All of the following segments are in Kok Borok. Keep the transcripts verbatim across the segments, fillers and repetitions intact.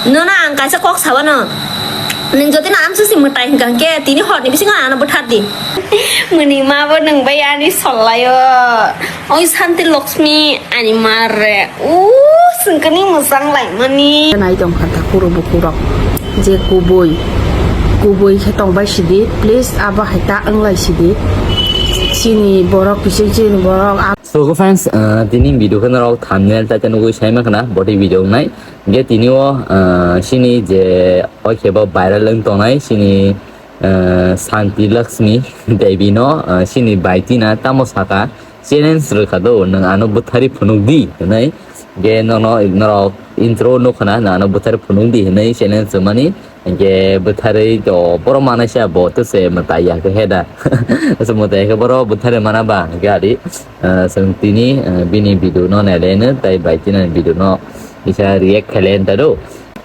Nono ang kaisa kok sabano. Nwng jodi no amswk si mwtai hwnkha hwnkhe tini horni bisingo ano bwthar di. Mwnwi ma bo nwng bai ani sollaio. Oi Santi Lakshmi ani ma re. U sengkani mwchang laimani. Nai tong kha ta kuro bukurok. Je kubui. Kubui khe tong bai sidi. Please abo hai ta wng lai sidi. Chini borok kising chini borok. So, friends, uh, tini video khe norok thumbnail ta nugui sai ma khna body video nai. Ge tini o, ah, sini je o kebo viral wng tongnai sini, ah, Santi Lakshmi Devi no, ah, sini bai tina tamo saka challenge rwkha do, nwng ano bwthari phunuk di hinwi. Ge nono norok intro nukha na, nwng ano bwthari phunuk di hinwi challenge rwmani. Ge bwtharwi to borok manaisa bo to se mwtai ya khe heda. Aswk mwtai ya khe borok bwthari mana ba ge ari, ah, chwng tini, ah, bini video no nailai no tai bai tina video no Kisa react khailai ta do.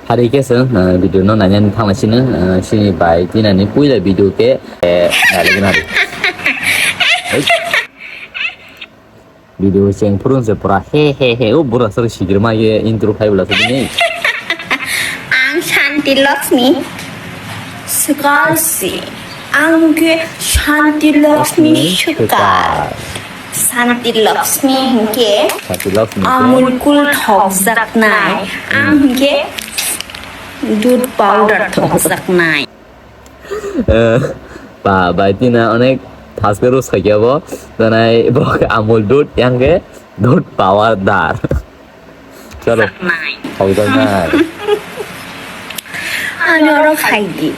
Hari khe chwng, ah, video no nainani thangna sino, ah, sini bai tinani puila video khe, eh, nalai nari. Video cheng phurun se pura he he he o bura sar sigir ma ye intro khai bla sini. Ang Shanti Lakshmi Swkal si. Ang ke Shanti Lakshmi Swkal. Santi Lakshmi hwnkhe Santi Lakshmi hwnkhe Amul Cool thokjaknai. Ang hwnkhe dudh powder thokjaknai. Eh, ba, bai tina onek thaske rus khaikya bo. Tanai bo khe Amul dudh, yang khe dudh powder. Chalo. Thokjaknai. Thokjaknai. Ano oro phaidi.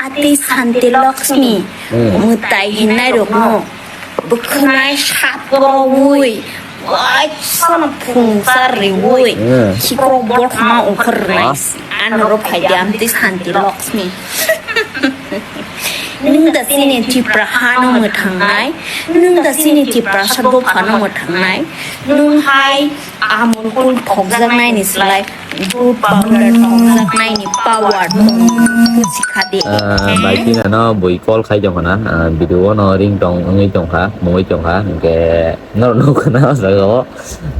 Ati Santi Lakshmi. Hmm. Mwtai hinai rokno. Bwkhwnai saprowi. Waisano phungsa riwi. Hmm. Sikrok bothma ongkhor rinai. Ah. Ano oro phaidi amtwi Santi Lakshmi. Nwng da chini Tipra hano mwthangnai. Nwng da chini Tiprasa dophano mwthangnai. Nwng hai Amul Cool thokjaknaini slai dudh powder thokjaknaini power tong sikha de. Ah, bai tina no bui call khai tong khana, ah, video o no ring tong wngwi tong kha, mungwi tong kha, hwnkhe norok nukha na o jaga o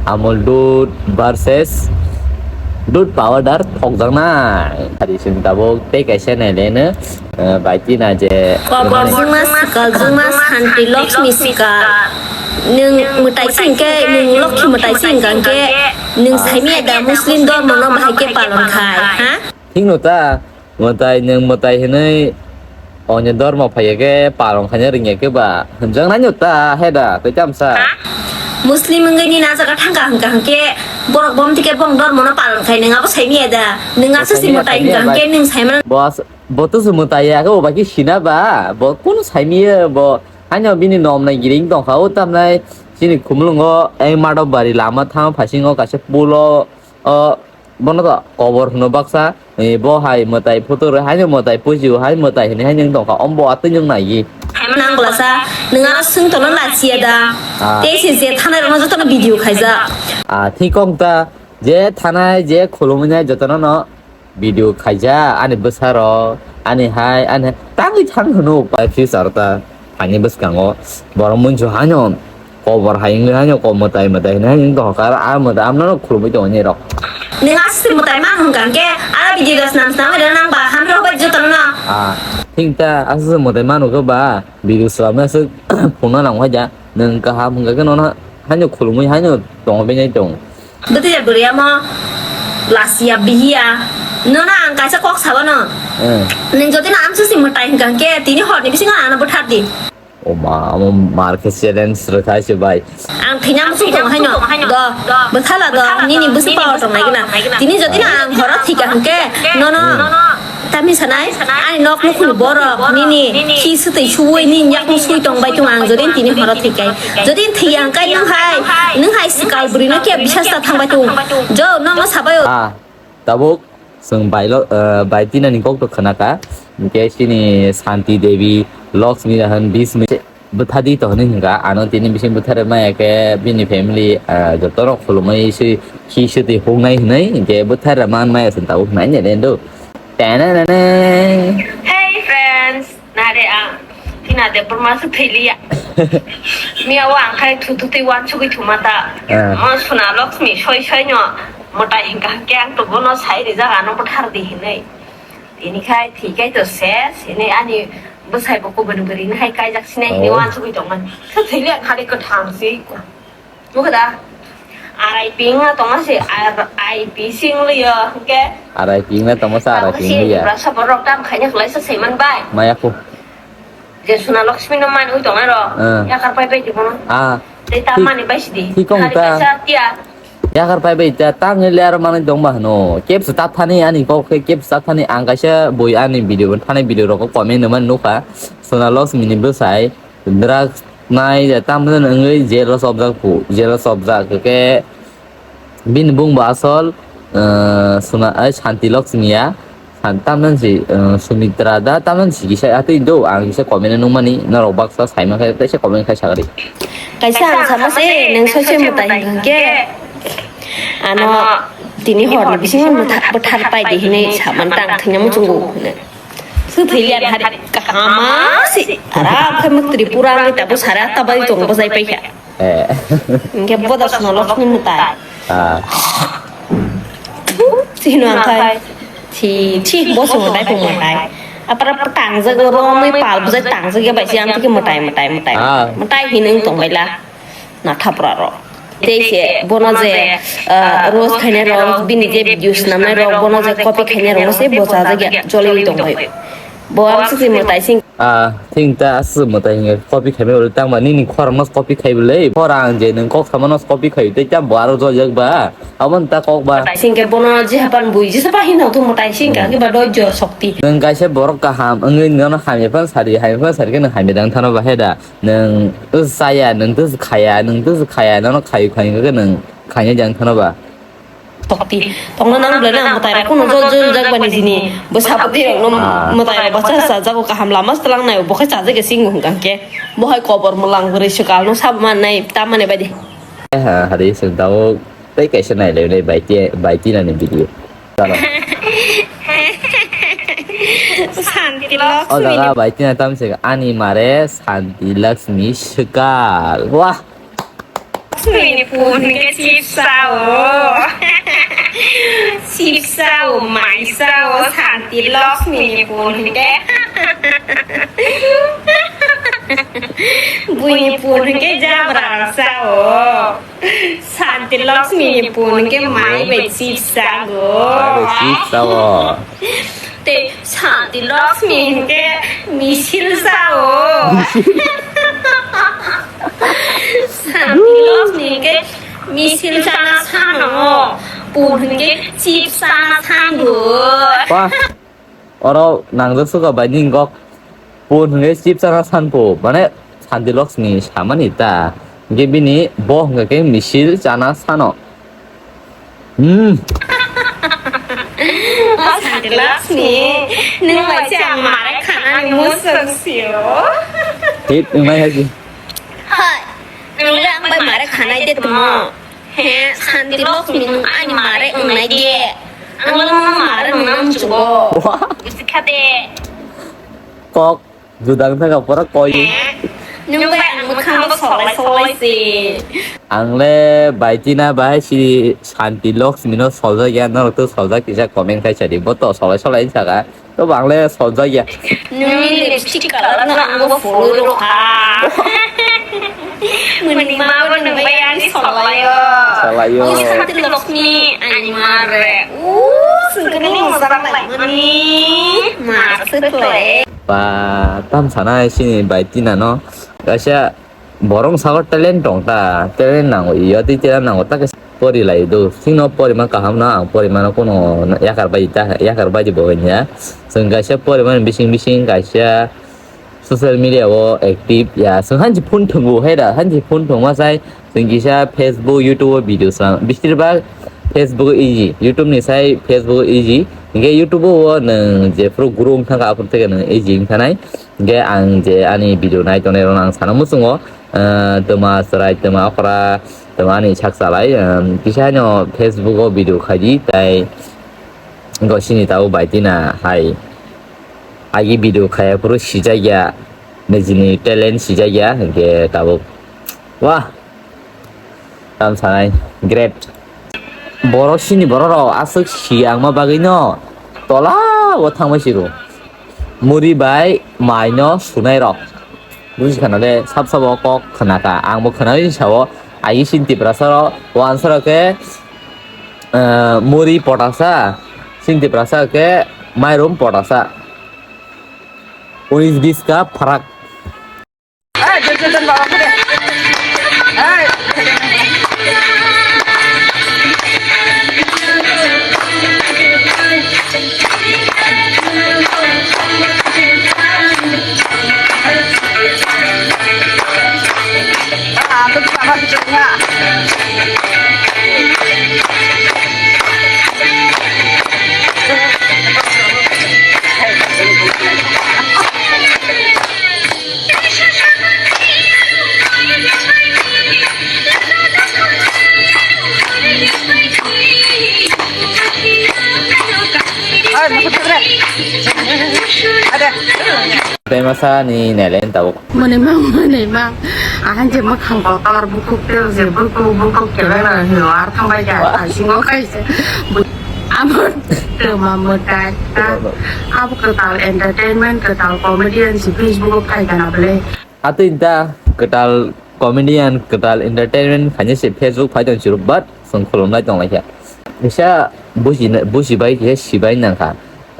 Amul dudh versus dudh powder thokjaknai. Hari sini tabuk tei kaisa naileno. Eh, bai tina je. Kobor jwngma swkal jwngma Santi Lakshmi swkal. Nwng mwtai se hwnkhe, nwng lokhi mwtai se hwnkha hwnkhe, nwng saimaya da Muslim dhormo no bahai khe palon khai, ha? Thik no ta, mwtai nwng mwtai hinwi onyo dhormo phaiya khe palon khaina rwngya khe ba hwnjaknai no ta, he da, tei tamsa. Ha? Muslim wngwi nini a jaga thangkha hwnkha hwnkhe borok bom thike bong dhormo no palon khai nwng abo saimaya da? Nwng aswk se mwtai hwnkha hwnkhe nwng saimano. Bo as-, Bo to se mwtai ya khe, bo bai khe sina ba, bo kunu saimiya, bo haino bini nom nai giring tongkha, o tamnai chini khumulwngo ei Madhobari lama thang phaisingo kaisa pulo, o, bono to kobor hwno baksa, e, bo hai mwtai photo rw, haino mwtai puji o, hai mwtai hinwi haino wng tongkha, ombo atwi nwng naiwi. Haimano ang glasa, nwng ano swng tono lachiya da? Ah. Tei se je thanai rokno jotono video khaijak. Ah, thik kong ta, je thanai, je khulumwi nai jotono no video khaijak, ani bwsarok, ani hai, ani hai, tangwi thang hwno, pai future ta, ani bwskango, borok munsu haino, kobor hai wngwi haino, kok mwtai mwtai hinwi haino wng tongkha, aro a mwtai amno no khulumwi tongo nini rok. Nwng aswk mwtai man hwnkha hwnkhe, a video rok snam snam bai rw nang ba, hamrok bai jotono no. Ah, thik ta, aswk mwtai man hwnkhe ba, video swlamwi aswk phunukna nang hwnkha ja, nwng kaham hwnkha khe nono haino khulumwi haino tongwi nai tong. Bwtwi ya bwrwi amo lasiya bihiya. Nono ang kaisa kok sabano. Eh. Nwng jodi no amswk si mwtai hwnkha hwnkhe tini horni bisingo ano bwthar di. O ma, amo mar khe challenge rwkha se bai. Ang thwina muchung tongo haino. Do, bwthala do, nini bwswk power tong nai gana. Tini jodi no ang horo thika hwnkhe nono. Hmm. Tamni sanai, ani nok nukhungni borok nini khi swtwi suwi nini yakung sui tong bai tongo ang jodi tini horo thwi kai. Jodi thwi yang kai nwng hai, nwng hai swkal bwrwi no khe bisas ta thang bai tongo. Jo, nono sabai o. Ah, tabuk chwng bai lo, eh, bai tinani kok to khna kha. Hwnkhe chini Santi Devi, Lakshmi Rahan, Bismi. Bwthadi to hwnwi hwnkha, ano tini bising bwthar maya khe bini family, ah, joto rok khulumwi se khi se twi hoknai hwnwi, hinkhe bwthar man maya se tabuk hwnwi nai do. Tananana. Hey friends, nare ang Tina Debbarma se thwi liya. Miya o ang khai thu thu twi wansugwi thuma ta. Ah. Mo Suna Lakshmi soi soi no. Mwtai hwnkha hwnkhe ang to bono sai rijak, ano bwthar di hinwi. Tini khai thwi khai to ses hinwi ani bwsai bo kubun bwrwi ni hai kaijak sinai hinwi. Oh. Wansugwi tongmani. Khe thwile ang khali kwthang si. Nukha da? R I P wngna tongma se, R I P si wngwi yo, hwnkhe. R I P wngna tongma se, R I P wngwi ya. Tiprasa borok tam khaina khlaisa saiman bai. Maya ko. Je Suna Lakshmi no manwi tongnai rok. Ah. Yakar pai bai di bono. Ah. Tei tam mani bai sidi. Thik wng ta. Khali kaisa tiya. Yakar pai bai ta, tang le aro manwi tongma hwno. Kep se ta thani ani kok khe, kep se ta thani ang kaisa bui ani video, thani video rok comment no man nukha. Suna Lakshmi ni bwsai. Drugs nai, tamjani wngwi jail o chopjak phu, jail o chopjak, hwnkhe bini bung bo asol, eh, Suna-, eh, Shanti Lakshmi ya, San-, tamjani si, eh, Sumitra da, tamjani si kisa atwi do, ang kisa comment o nukmani, norok baksa saima khe, teisa comment khai sagri. Kaisa ang sama se, nwng soise mwtai hwnkhe, ano, tini horni bisingo mwtha-, bwthar pai di hinwi saman tang thwngya muchungo hwnwi. Sw thwi lian hari kahama si. Aram khe muk Tripura ni tabu sara tabai tong bajai paikha. Eh. Hingke boda Suna Lakshmi mwtai. Ah. Thu, sino ang khai. Thi, thi, bo song dai pung mwtai. Apara tang jago romwi pal bujai tang jago bai si ang thike mwtai, mwtai, mwtai. Ah. Mwtai hinung tong baila. Na thapra ro. Tei se bono je, ah, roast khainai rok, bini je video swnamnai rok, bono je copy khainai rok no se bo chajak ya, choli tong bai. Bo ang sisi mwtai sing. Ah, thing ta aswk mwtai hinga copy khaimani oro tangma nini khorang mas copy khai bwlai. Khorang je nwng kok samano copy khai tei ta bo aro jojak ba. Aboni ta kok ba. Singke bono je hapan bui jesa ba hino thung mwtai singka ke ba dojjo sokti. Nwng kaisa borok kaham wngwi nono hamya phano sari, hamya phano sari khe nwng hamya dang thano ba he da. Nwng tei chaya, nwng tei khaya, nwng tei khaya, nono khayu khayu khe nwng khaina jang thano ba. Tokti, tongna nang bwlai nang mwtai rok kuno jol jol jak bani jini. Bo sapati rok no mwtai rok bacha sa jago kaham lama stlang nai bo khe chajak ya sing hung kang khe. Bo hai kobor mwlang bwrwi swkal no sabo man nai ta mane bai de. Ha, hari sing tao tei kaisa nai le nai bai ti, bai ti nani video. Chalo. Santi Lakshmi. O jaga bai ti na tam se ani mare Santi Lakshmi swkal. Wah. Lakshmi ni pun ke sipsa o. Sipsa o, maisa o, Santi Lakshmi ni pun ke. Bui ni pun ke jabra sa o. Santi Lakshmi ni pun ke mai bai sipsa go. Mai bai sipsa o. Te Santi Lakshmi ke misil sa o. Santi Lakshmi ke misil sana sano. Pun ke sipsa na sango. Wah. Oro nangjak suka bai ni kok pun hwnkhe chip chana sanpo, mane Santi Lakshmi samani ta. Hwnkhe bini bo hwnkhe khe misil chana sano. Hmm. O Santi Lakshmi, nwng bai se ang mare khanani musuk sio. Hit, wngnai hai di. Hai, nwng le ang bai mare khanai de tongmo. He, Santi Lakshmi, nwng ani mare wngnai de. Ang le nwng mare wngnai muchugo. Wah. Busi kha de. Kok judang thaka pora koi. He, nwng bai ang mwkhang bo solai solai se. Ang le bai tina bai si Santi Lakshmi no soljak ya, norok to soljak kisa comment khai sadi. Bo to solai solai saka. To bang le soljak ya. Nini lipstick color no ang bo follow rokha. Mani ma bo nung bai ani solayo. Solayo. Ni Santi Lakshmi ani mare. U sungkani mojang lai mani. Mar se kle. Ba tam sana sini bai tina no. Kaisa borok saka talent tong ta, talent nango, iyo tei talent nango, ta khe pori lai do. Sino porima kaham no, ang porima no kuno yakar bai ta, yakar bai bo hanya. Chwng kaisa porima bising bising kaisa social media o active ya. Chwng hanji phone thwngo hai da, hanji phone thwngma sai chwng kisa Facebook, YouTube o video sang, bistir bak Facebook o easy, YouTube ni sai Facebook o easy. Hingke YouTube o nwng jephru guru wng thangkha, aphuru theke nwng easy wng thanai. Hingke ang je ani video nai tongnai rok ang sana muchungo, ah, twma chwrai, twma okra, twma ani sak chalai, ah, kisa no Facebook o video khaidi, tai gosini tabuk bai tina hai agi video khaya phuru sijak ya, nijini talent sijak ya, hingke tabuk wah. Tam sanai, great. Borok sini borok rok aswk si angma bagwi no tola o thangma si rw. Muri bai mai no sunai rok. Buji khana le sab sabo kok khana kha. Ang bo khana wi sao agi sin Tiprasa rok wansa rok khe, eh, muri potasa, sin Tiprasa khe mairum potasa. Unis bis ka pharak. Tei masa ni nelen tabuk. Mani mang, mani mang. Ahan je makhang kotor bukuk tel je bukuk bukuk kebeng rang hino ar thambai ja. Wah. Singo kaisa. Abo tema mwtai ta. Abo kwtal entertainment, kwtal comedian si Facebook o phai kana bole. Atwi ta kwtal comedian, kwtal entertainment khaina se Facebook phai tong chiro, but chwng khulumnai tong lai kha. Kisa buji, buji bai kisa sibai nang kha.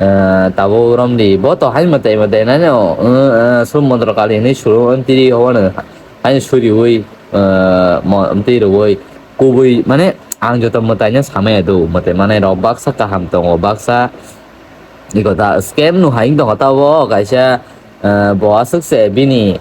Eh, tabuk romdi bo to hai mwtai mwtai nai no, eh, eh, sum montro kali hinwi suru ontiri hono. Hai suriwi, eh, mo-, omtwi rwui kubui, mane, ang joto mwtaino samaya do, mwtai manai rok baksa kaham tongo, baksa iko da scam no hai wng tongo, tabo kaisa, eh, bo aswk se bini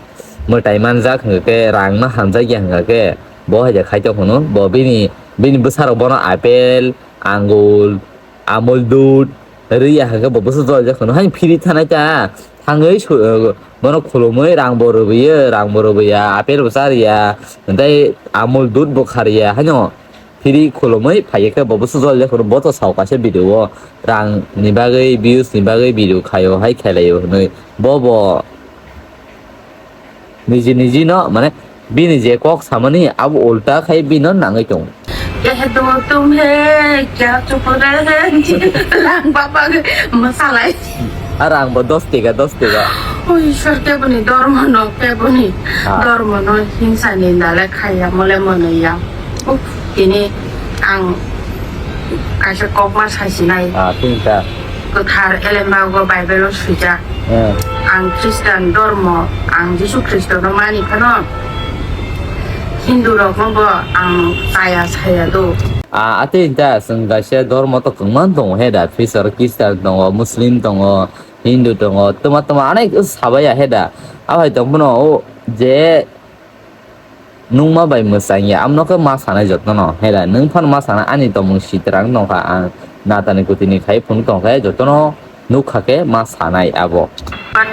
mwtai manjak hwnkhe, rang no hamjak ya hwnkhe, bo hai de khai tong hwno, bo bini, bini bwsarok bono apple, angul, Amul dud, rwi ya hwnkhe bo bwswk jol jak hwno. Haino phiri thanai ta. Thangwi su-, bono khulumwi rang bo rwbwiyo, rang bo rwbwiya, apple bo cha rwya, tei Amul dud bo kha rwya. Haino phiri khulumwi phaiya khe bo bwswk jol jak hwno. Bo to sao kaisa video o rang ni bagwi, views ni bagwi video khaio, hai khlai laio hwnwi. Bo bo Niji niji no, mane, bini je kok samani abo ulta khai bino nangwi tongo. Keh do tum he, kya chup rahe he? Rang baba masalai. Ar ang bo dos tiga, dos tiga. O Ishwar, keboni dormo no, keboni Ah. dormo no hingsa ni dale khaiya mole monoya. Uf, tini ang kaisa kokma sasinai. Ah, tinta. Kwthar elemba go Bible o swijak. Eh. Ang Christian dormo, ang Jisu Khristo no mani phano Hindu rok no bo ang chaya saya do. Ah, ate ta chwng kaisa dormo to kwngma tongo he da, Christian tongo, Muslim tongo, Hindu tongo, tuma tuma onek sabaya he da. Abai tong phano o je Nungma bai mwchang ya, amno khe ma sanai jotono. Hela, nwng phano ma sana, ani tongmung sitrang nokha, ang natani kutini khai phunuk tongkhe, jotono nukha khe ma sanai abo. But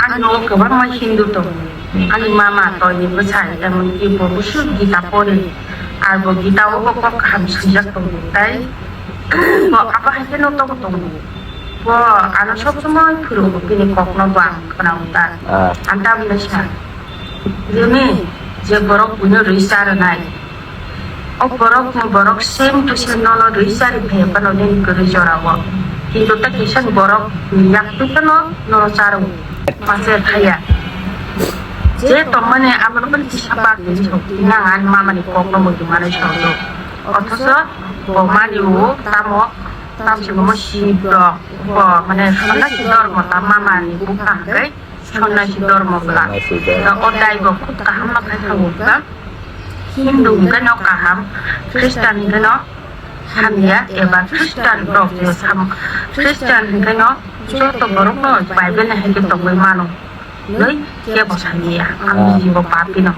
ani nogo kwbangma Hindu tongo. Hmm. Ani mama toini bwsai, emonki bo busu Gita pori. Ar bo Gita o bo kok kaham swijak tongo. Tai bo abo hai kheno tongo tongo. Bo ano sob somoi phwrwngo, bini kokno bo ang khwnao ta. Ah. Ang tamni sa, jemi je borok buino rwi cha rwnai, o borok ni borok same to same nono rwi cha ri phaiya phano nini kwrwi jorao. Kintu ta kisa ni borok ni yak twi phano nono cha rwo. Mase phaiya. Je tongmani abono phano kisa bak ni sok, nang ani mama ni kokno muitu manwi sok do. Othoso bo mani o tamo Tamsukhumu Shiv rok bo, mane, sonnasi dormo ta mama ni bupha hwnkhe sonnasi dormo bwla. Sonnasi dormo. O dai bo khub kaham ma khai thango bwkha. Hindu hwnkhe no kaham, Christian hwnkhe no hamya, eba Christian rok je sam-, Christian hwnkhe no joto borok no Bible ni hai khe tongwi mano. Nui kebo saniya, ang Ah. Ni bo papi no.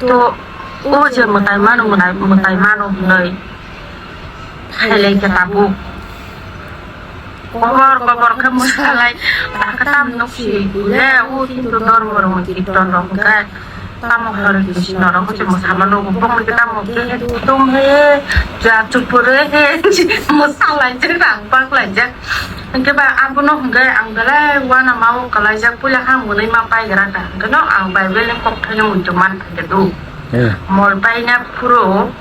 To o je mwtai mano, mwtai, mwtai mano hwnwi phailai khe tabuk. Kobor kobor khe mwsalai, ta khe tam nuk si le, o Hindu dormo rok ni kirtan rok hwnkhe tamo Hare Krishna rok se mwsama nugo, bongni khe tamo khe tum he, ja chupure he, mwsalai je rang paklai je. Hwnkhe ba abono hwnkhe ang belai uanama o kwlaijak, puila ha mwnwi ma paigra kha. Hwnkhe no ang Bible ni kokthaino muitu man khe do. Hmm. Mol paina phuru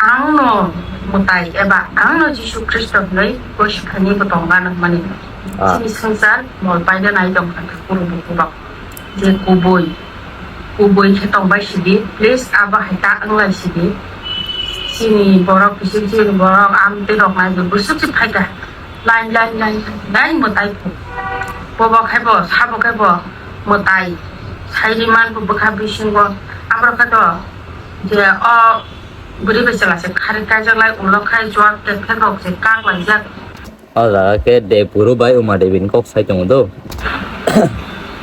Ang no mwtai eba ang no Jisu Khristo hwnwi gosi khainwi bo tong gana hwnmani. Ah. Chini swngchar mol paina nai tong kha khe kunu bo kubak. Je kubui, kubui khe tong bai sidi, please abo hai ta wng lai sidi. Chini borok, bising chini borok, amtwi rok nai bo bwswk se phai kha. Line, line, line, line, mwtai. Bobo khai bo, sabo khai bo, mwtai. Sairi man bo bwkha bisingo. Abro khe to, je o bwrwi bai chwla se khari kaijak lai, ulo khai juat te phek rok se kak laijak. O jaga khe Debguru bai Uma Devi ni kok sai tongo do.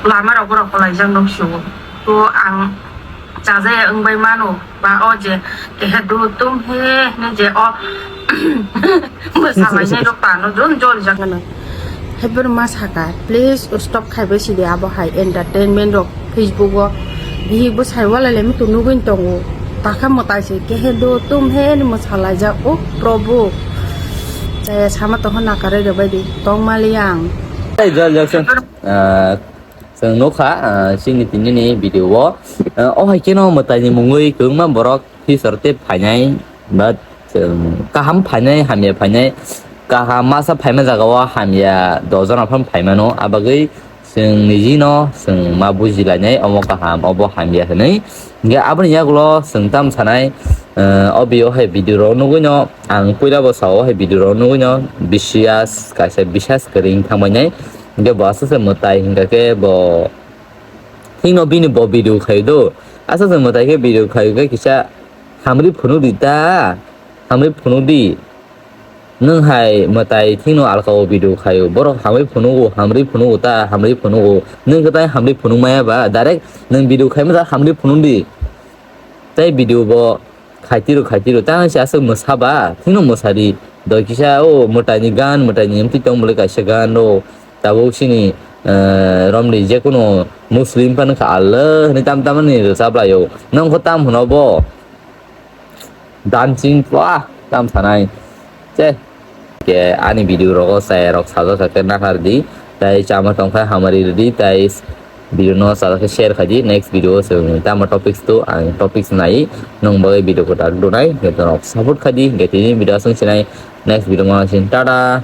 Lama rok borok kwlaijak nok sio. To ang chajaya wngbai mano. Ba o je kehe do tum he ne je o bwsa lainai rok tano jon jon jak gana. Heber ma saka, please stop khaibai sidi abo hai entertainment rok Facebook o. Bihik bo sai walai lai mutu nugwi tongo. Takha mwtai se kehe do tum he ne mwsa laijak o Prabhu. Chaya sama tongkha nakarai rwbai di tong mali ang. Hey, Joel Jackson. Ah, Chwng nukha, ah, chini tinini video o, ah, o hai kheno mwtai ni mungwi kwbangma borok future tei phainai, but chwng kaham phainai, hamya phainai, kaham masa phaima jaga o hamya dojon aphano phaimano, abagwi chwng niji no chwng ma bujilainai, omo kaham, obo hamya hinwi. Hingke aboni yagulo chwng tam sanai, eh, o bio hai video rok nugwi no ang puila bo sao hai video rok nugwi no bisiyas kaisa bisas kwrwi thangbai nai. Hingke bo aswk se mwtai hingka khe bo thikno bini bo video khaio do. Aswk se mwtai khe video khaio khe kisa hamri phunuk di ta, hamri phunuk di. Nwng hai mwtai thikno alka o video khaio. Borok hamri phunugo, hamri phunugo ta, hamri phunugo. Nwng khe tai hamri phunuk maya ba, direct nwng video khaima ta hamri phunuk di. Tai video bo khaitiro, khaitiro. Ta se aswk mwsa ba, thikno mwsa di. Doi kisa o mwtai ni gan, mwtai ni mtwi tong bwlai kaisa gan o. Tabuk sini, eh, romni jekunu Muslim phano kha Allah hwnwi tam tamani rwchap laio. Nwng kho tam hwno bo? Dancing pua tam sanai. Che. Ke ani video rogo saya rok sajak khe nahar di. Tai chama tongkha hamari di tai video no sajak khe share khai di. Next video se tama topics to ang topics nai. Nung bagwi video ko tak dunai. Ke to rok support khai di. Ke tini video asung sinai. Next video ma sin. Tada.